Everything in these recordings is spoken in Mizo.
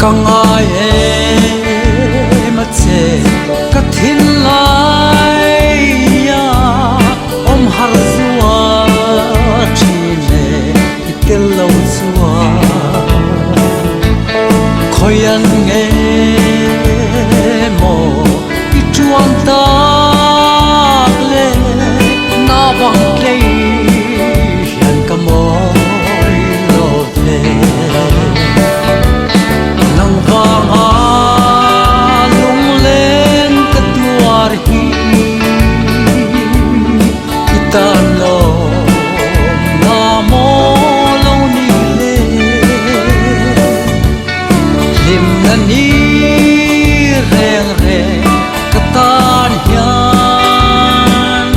Ka ngai em a che ka thinlai a awm har zual thin e i tel lo chuan khawian nge maw i tuan tak le na vang tlei hian ka mawi lo ve. Nang vanga lunglen ka tuar hi i tan lo na maw lo ni le. Hlimna ni reng reng ka tan hian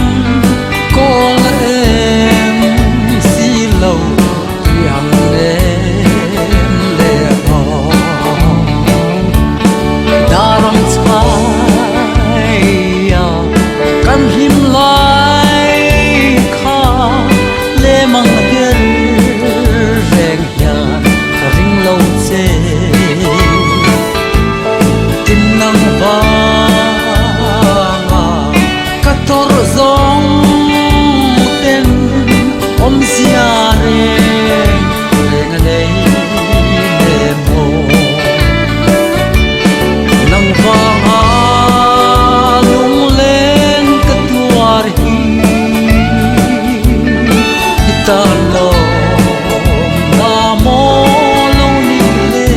kawl em si lo tiang nem le aw. Darang chhai a kan hlim lai kha lemang der reng hian ka ring lo che. Tin nang vanga ka tawrh zawng ten awmzia reng reng a nei nem aw. Nang vanga lunglen ka tuar hi i tan lo na maw lo ni le.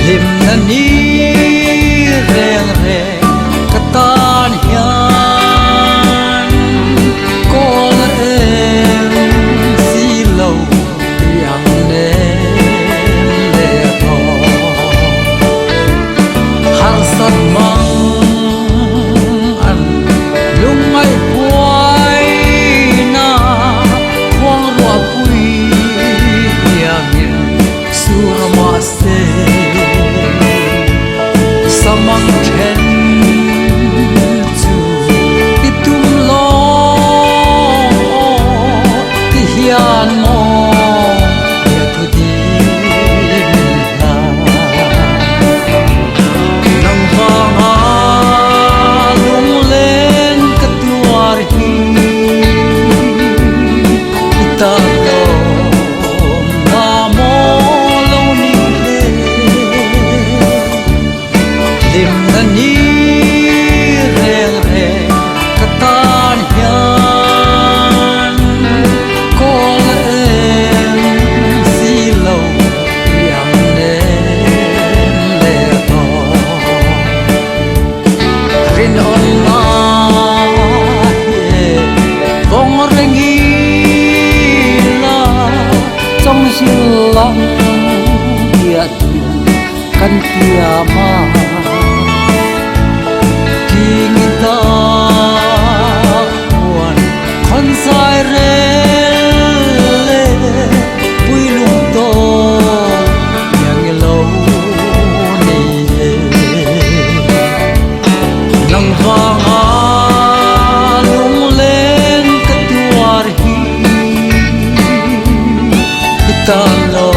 Hlimna ni reng reng ka tan hian kawl em si lo tiang nem le tawh. Harsat mang an lungngaih buai na khuang ruah pui hiangin sur mahse samang then chu i tum lo ti hian maw ia thu dim hla. Nang vanga lunglen ka tuar hi i tan lo na maw lo ni le. Hlimna ni reng reng ka tan hian kawl em si lo tiang nem le tawh. Rinawm na hi vawng reng ila chawngzil lam tiah tu kan tiam a. King i tak huan khawn zai rel le pui lung tawk iang i lo nei le. Nang vanga lunglen ka tuar hi i tan lo.